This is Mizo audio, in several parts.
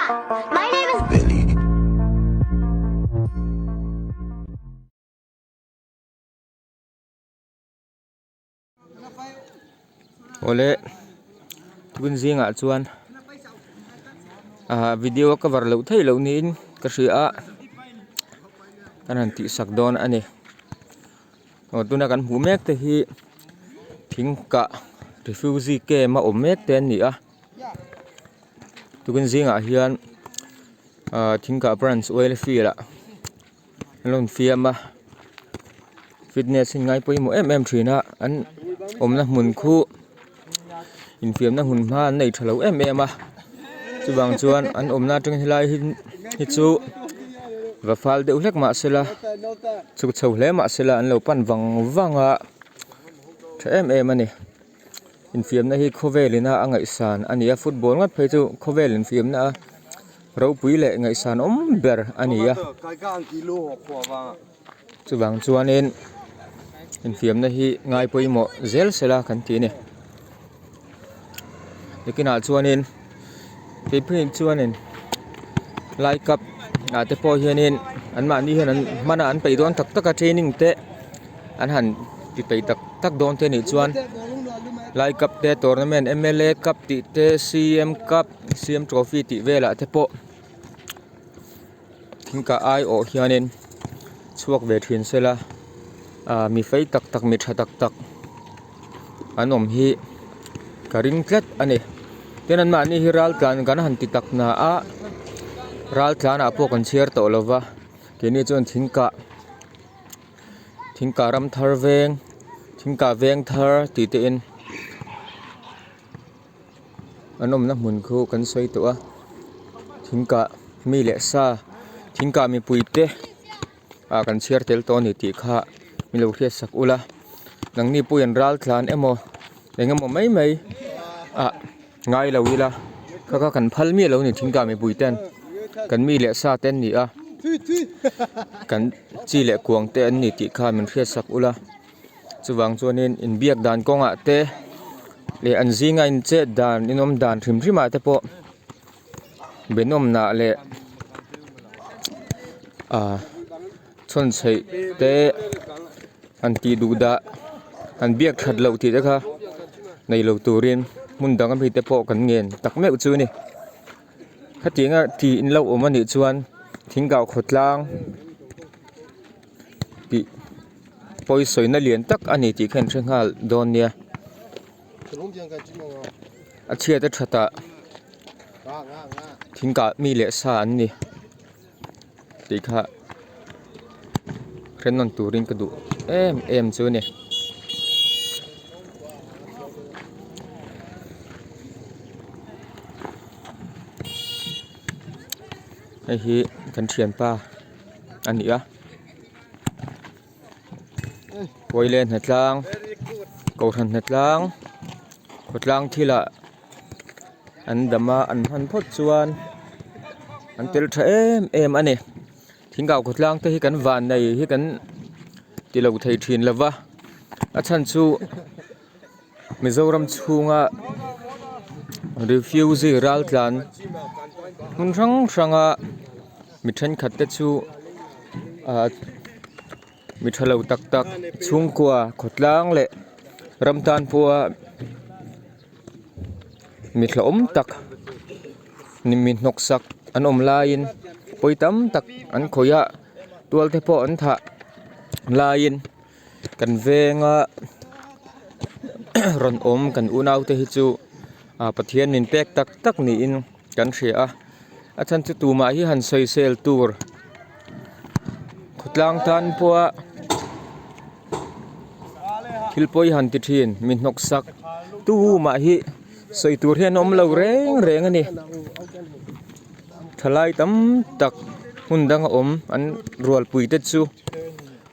My name is Billy. Awle tun zingah chuan ah video a cover loh theih loh niin ka hria a kan han tih sak dawn a ni aw tuna kan hmuh mek te hi thing kah refugee camp a awm mek te an ni a tukin zingah hian ah thing kah branch oil field ah. An rawn fiam a fitness hi ngai pawimawh em em thin a an awmna hmun khu infiamna hmun hma an nei tha lo em em a chuvang chuan an awmna atang helai hi hi chu va fal deuh hlek mah sela chhuk chho hle mah sela an lo pan vang vang a tha em em a ni. Infiamna hi khawvel ina a ngaihsan a ni a football ngat phei chu khawvel infiamna a ropui leh ngaihsan awm ber a ni a chuvang chuanin infiamna hi ngai pawimawh zel sela kan ti a ni nakinah chuanin keipawh chuanin lai cup ah te pawh hianin anmahni hian an hman a an peih dawn tak tak a training te. An han ti peih tak tak dawn te anih chuan lai cup te tournament mla cup tih te cm cup cm trophy tih velah te pawh thing kah aiawh hianin chhuak ve thin sela ah mi fei tak tak mi tha tak tak an awm hi ka ring tlat a ni tin an mahni hi ral tlan kan han ti tak na a ral tlanah pawh kan chhiar tawh lova keini chuan thing kah. Thingkah ram thar veng thingkah veng thar tih te in an awmna hmun khu kan sawi tawh a thingkah mi leh sa thingkah mipui te ah kan chhiar tel tawh a ni tih kha min lo hriat sak ula nangni pawhin an ral tlan emaw eng emaw mai mai ah ngai lo ila kha kha kan phal miah lo a ni thingkah mipui ten kan mi leh sa te an ni a kan chi leh kuang te an ni tih kha min hriat sak ula chuvang chuanin inbiak dan kawngah te leh an zinga in chet dan in awm dan hrim hrim ah te pawh benawmnah leh ah chhawnchhaih te an tih duh dah an biak that loh tih te kha nei lo turin hmun dang ami te pawh kan ngen tak meuh chu a ni hetianga tih in lo awm anih chuan thingkau khawtlang tih pawisawina lian tak a ni tih kha in hre nghal dawn nia a chhiat a that ah thingkah mi leh sa an ni. Tih kha hre nawn turin ka duh em em chu a ni. Hei hi kan thianpa a ni a Pawile hnatlang Kohhran hnatlang khawtlang thilah. An dam a an hman phawt chuan an tel tha em em a ni thingkau khawtlang te hi kan van nei hi kan ti lo thei thin lo va a chhan chu Mizoram chhunga refugee ral tlan hmun hrang hranga mi thenkhat te chu ah mi tha lo tak tak chhungkua khawtlang leh ram tan pawha. Mi hlauhawm tak mi hnawk sak an awm laiin pawi tam tak an khawih a tual te pawh an thah laiin kan venga rawn awm kan unau te hi chu ah Pathian min pek tak tak niin kan hria a a chhan chu tumah hi han sawisel tur khawtlang tan pawha. Thil pawi han ti thin mi hnawk sak tu mah hi sawi tur hian a awm lo reng reng a ni thalai tam tak hmun dang a awm an rualpui te chu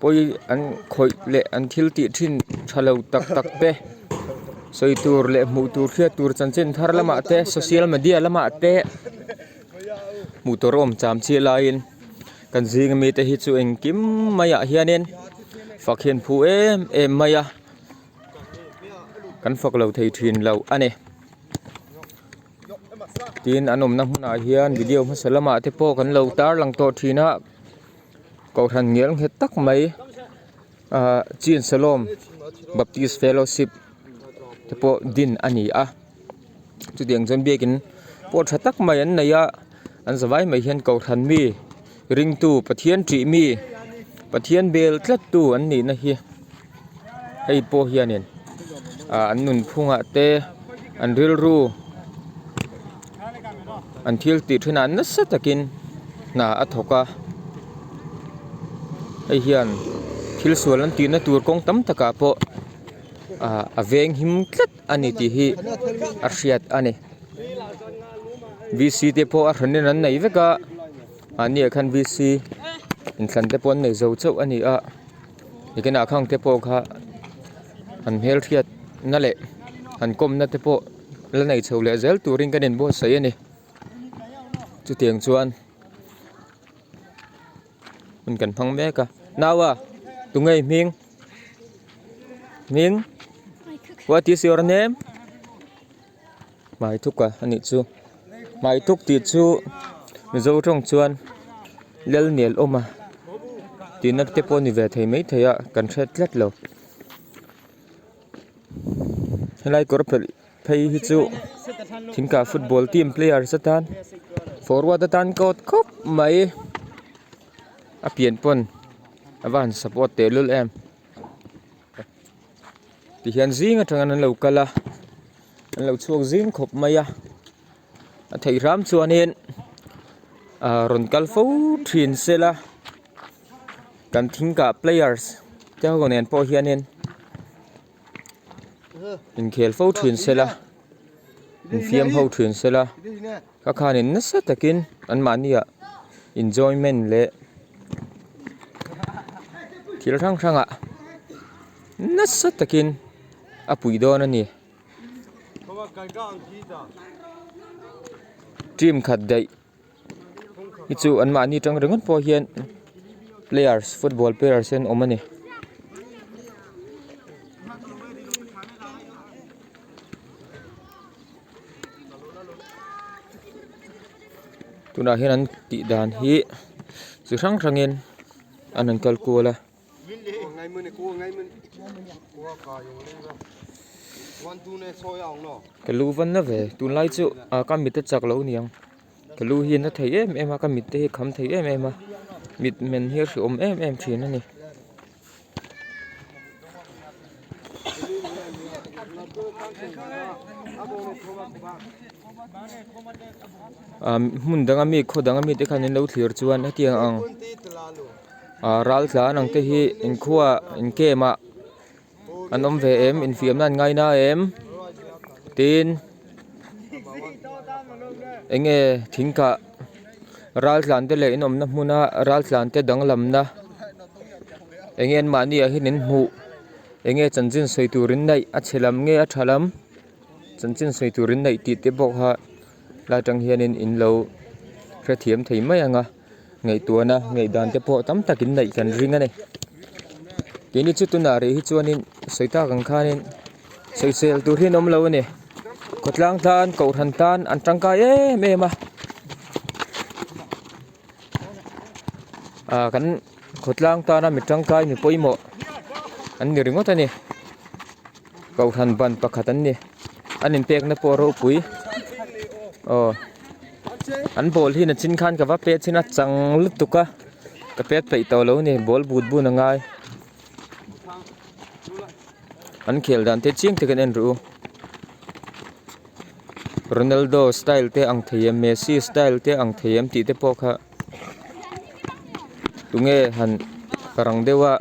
pawi an khawih leh an thil tih thin tha lo tak tak te sawi tur leh hmuh tur hriat tur chanchin thar lamah te social media lamah te hmuh tur a awm cham chiah laiin. Kan zing ami te hi chu engkim maiah hianin fak hian phu em em mai a kan fak lo thei thin lo a ni. Tin an awmna hmunah hian video hmasa lamah te pawh kan lo tarlang tawh thin a kohhran ngial nghet tak mai ahh Chin Shalom Baptist Fellowship te pawh din a ni a chutiang chuan biakin pawh tha tak mai an nei a an zavai mai hian kohhran mi ringtu Pathian tih mi Pathian bel tlat tu an nihna hi hei pawh hianin ah an nunphungah te an rilru an thil tih thinah nasa takin hna a thawk a hei hian thil sual an tihna tur kawng tam takah pawh ah a veng him tlat a ni tih hi a hriat a ni v c te pawh a hranin an nei vek a mahni ah khan v c inthlan te pawh an nei zo chauh a ni a nikinah khang te pawh kha an hmelhriat na leh an kawmna te pawh la nei chho leh zel turin kan inbuatsaih a ni chutiang chuan hun kan hmang mek a naua tunge i hming hming what is your name Hmaithuka a nih chu hmaituk tih chu mizo tawng chuan Lalniel awma tihna te pawh a ni ve thei maithei a kan hre tlat lo helai kawr phelh phei hi chu thingkah football team players atan forward atan ka awt khawp mai a pian pawn a va han support tehlul em. Tihian zing atangin an lo kal a an lo chhuak zing khawp mai a a theih hram chuanin ah rawn kal fo thin se la kan thingkah players te ho nen pawh hianin inkhel fo thin se la infiam ho thin se la ka khanin nasa takin anmahniah enjoyment leh thil hrang hrangah nasa takin a pui dawn a ni team khat daih hi chu anmahni tang ringawt pawh hian players football players hi an awm a ni. Tunah hian an tih dan hi chi hrang hrangin an rawn kal kual a. Ka lu va na ve tunlai chu ah ka mit a chak lo niang ka lu hi a na thei em em a ka mit te hi a kham thei em em a mit men hi a hreawm em em thin a ni. Hmun danga mi khaw danga mite khan an lo thlir chuan hetiang ang ah ral tlan ang te hi inkhua in camp ah an awm ve em infiamna an ngaina em tin eng nge thing kah ral tlan te leh in awmna hmuna ral tlan te danglamna eng nge anmahni ah hian in hmuh eng nge chanchin sawi tur in neih a chhe lam nge a tha lam chanchin sawi tur in neih tih te pawh kha lai atang hianin in lo hrethiam thei mai ang a. Ngaihtuahna ngaihdan te pawh tam tak in neih kan ring a ni. Keini chu tunah rih hi chuanin sawi tak ang khanin sawisel tur hi an awm lo a ni. Khawtlang tan kohhran tan an tangkai em em a. Ah kan khawtlang tana mi tangkai mi pawimawh an ni ringawt a ni. Kohhran ban pakhat an ni. An inpekna pawh a ropui. Aw. An ball hi nachin khan ka va pet chin a chang lutuk a ka pet peih tawh lo a ni ball but bun a ngai an khel dan te chiang takin en rawh u Ronaldo style te ang thei em Messi style te ang thei em tih te pawh kha tunge han rang deuh a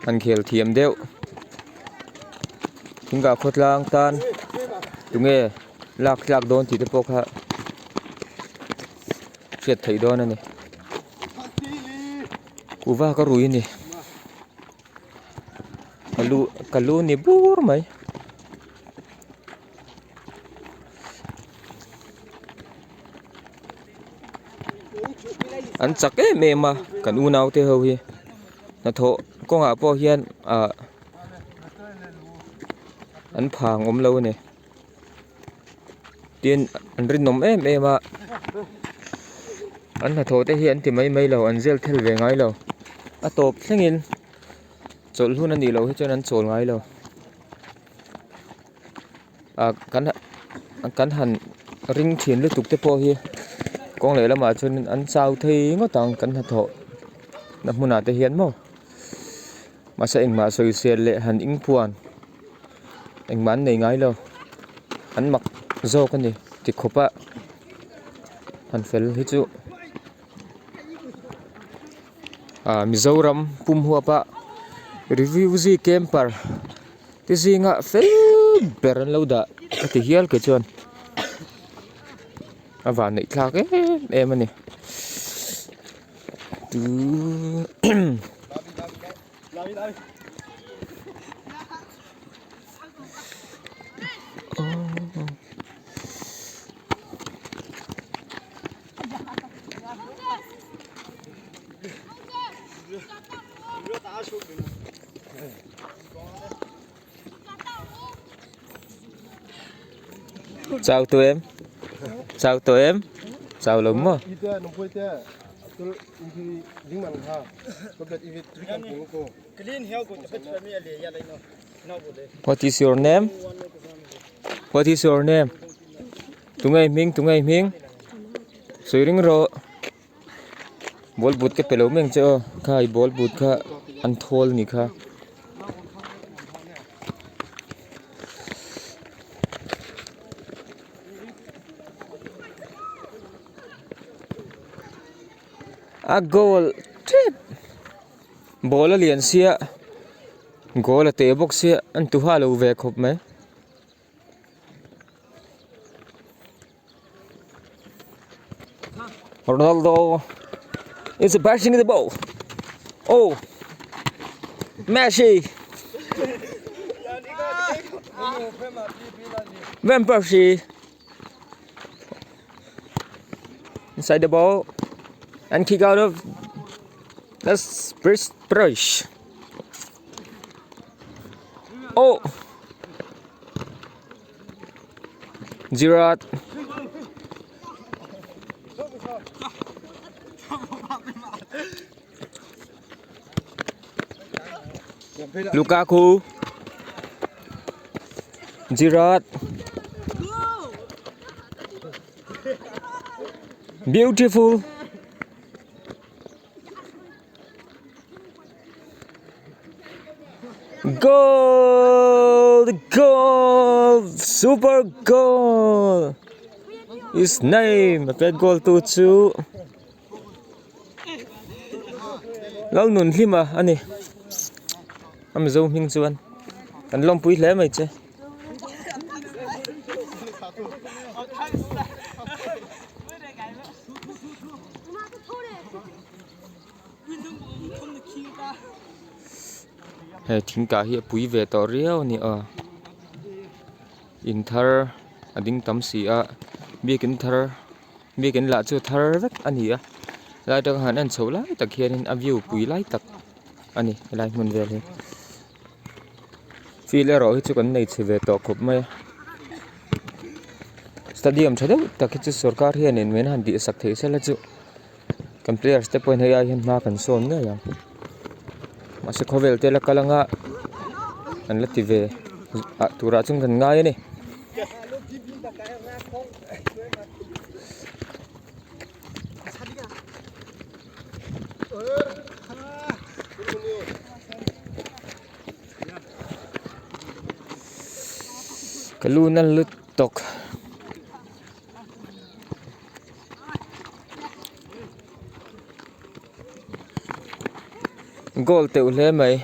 han khel thiam deuh thingkah khawtlang tan tunge. Lak tlak dawn tih te pawh kha hriat theih dawn a ni. Kuhva ka rui a ni. Ka lu ka lu ni bur mai. An chak em em a kan unau te ho hi hnathawh kawngah pawh hian ah an phang awm lo a ni. Tin an rinawm em em a an hnathawh te hi an ti mai mai lo an zel thel ve ngai lo a tawp thlengin chawlh hun a nih loh hi chuan an chawl ngai lo ah kan kan han ring thin lutuk te pawh hi kawng leh lamah chuan an chau thei ngawt ang kan hnathawh na hmunah te hian maw mahse engmah sawisel leh han inpuan. Engmah an nei ngai lo an mak zawk a ni ti khawp a han fel hi chu ah Mizoram pum huap a refugee camper te zinga fel ber an lo dah ka ti hial kei chuan a van neih thlak em em a ni. Chau tawh em? Chau tawh em? Chau lo maw? What is your name? What is your name? Tunge i hming? Tunge i hming? Sawi ring rawh. Ball but ka pe lo mai ang che aw. Kha i ball but kha an thawl ni kha. A goal tep ball a lian sia goal a teh bawk sia an tu ha lo ve khawp mai. Ronaldo is passing the ball oh Messi Van Persie Inside the ball and kick out of that's brush. Oh! Gerard. Lukaku. Gerard. Beautiful. Goal! Goal! Super goal! His name, a pet goal tu chu Lalnunhlima a ni. A Mizo hming chuan kan lawmpui hle mai che. He thing kah hi a pui ve tawh riau a ni aw in thar a ding tam si a biakin thar biakin lah chu a thar vek a ni a helai atanga han en chhoh lai tak hianin a view pui lai tak a ni helai hmun vel hi field erawh hi chu kan nei chhe ve tawh khawp mai a stadium tha deuh tak hi chu sorkar hianin min han tihsak theih sela chu. Kan players te pawhin hei ai hian hma kan sawn ngei ang mahse khawvel te la kal anga an la ti ve ah turah chuan kan ngai a ni. Ka lu na lutuk. Goal teuh hle mai.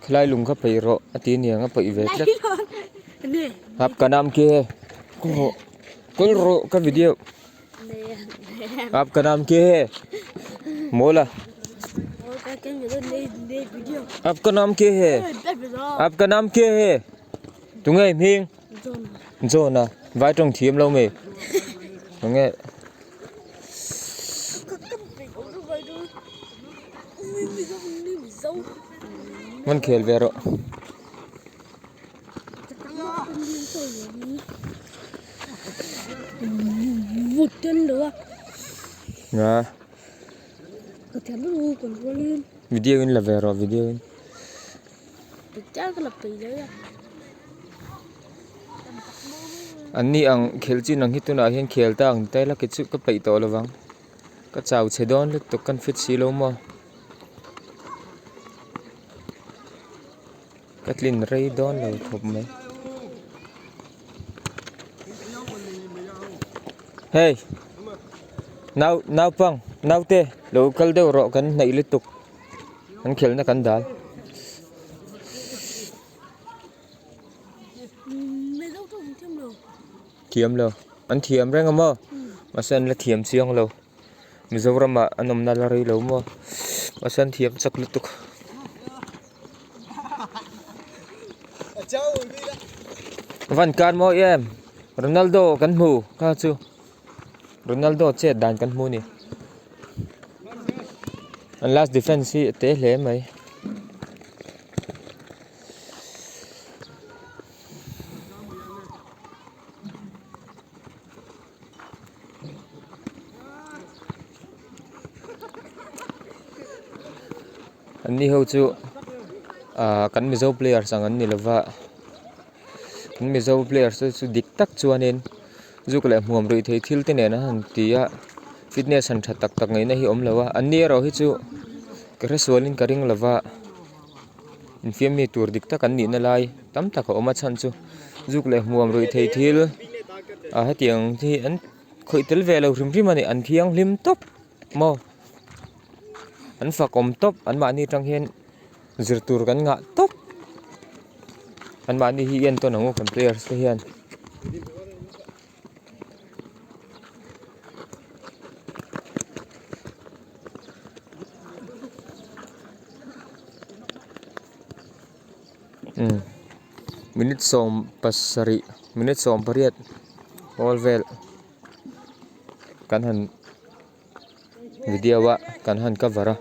Khelai lung kha peih rawh a ti aniang a peih ve tlat ap ka nam khi he kawl rawh ka video ap ka nam khi he mawl a. Aapka naam kya hai? Aapka naam kya hai? Tunge i hming? John a vai tawng thiam lo mai tunge Hman khel ve rawh. Video in la ve rawh video in. An ni ang khelh chin ang hi tunah hian khel ta ang ta ila kei chu ka peih tawh lo vang ka chau chhe dawn lutuk kan fit si lo maw ka tlin rei dawn lo khawp mai hei nau naupang naute lo kal deuh rawh kan hnaih lutuk. An khelhna kan dal. Thiam lo. An thiam reng a maw? Mahse an la thiam chiang lo. Mizoramah an awmna la rei lo maw? Mahse an thiam chak lutuk. Van kar mawi em? Ronaldo kan hmu kha chu. Ronaldo chet dan kan hmu a ni an last defence hi a te hle mai. An ni ho chu ah kan mizo players ang an ni lova kan mizo players te chu dik tak chuanin. Zuk leh hmuam ruih theih thil te nen an han ti a fitness han tha tak tak ngaihna hi a awm lo a an ni erawh hi chu ka hresualin ka ring lova infiam mi tur dik tak an nihna lai tam tak a awm a chhan chu zuk leh hmuam ruih theih thil ah hetiang hi an khawih tel ve lo hrim hrim a ni an thianghlim tawp maw an fakawm tawp an mahni atang hian zir tur kan ngah tawp an mahni hi en tawn ang u kan players te hian. Umm minute 17 minute 18 awl vel kan han video a kan han cover a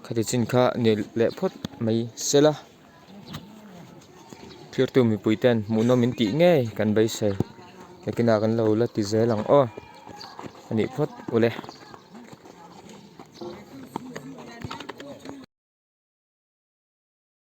khati chin kha ni leh phawt mai sela thirtu mipui ten hmuhnawm in tih ngei kan beisei nakinah kan lo la ti zel ang aw a nih phawt ule.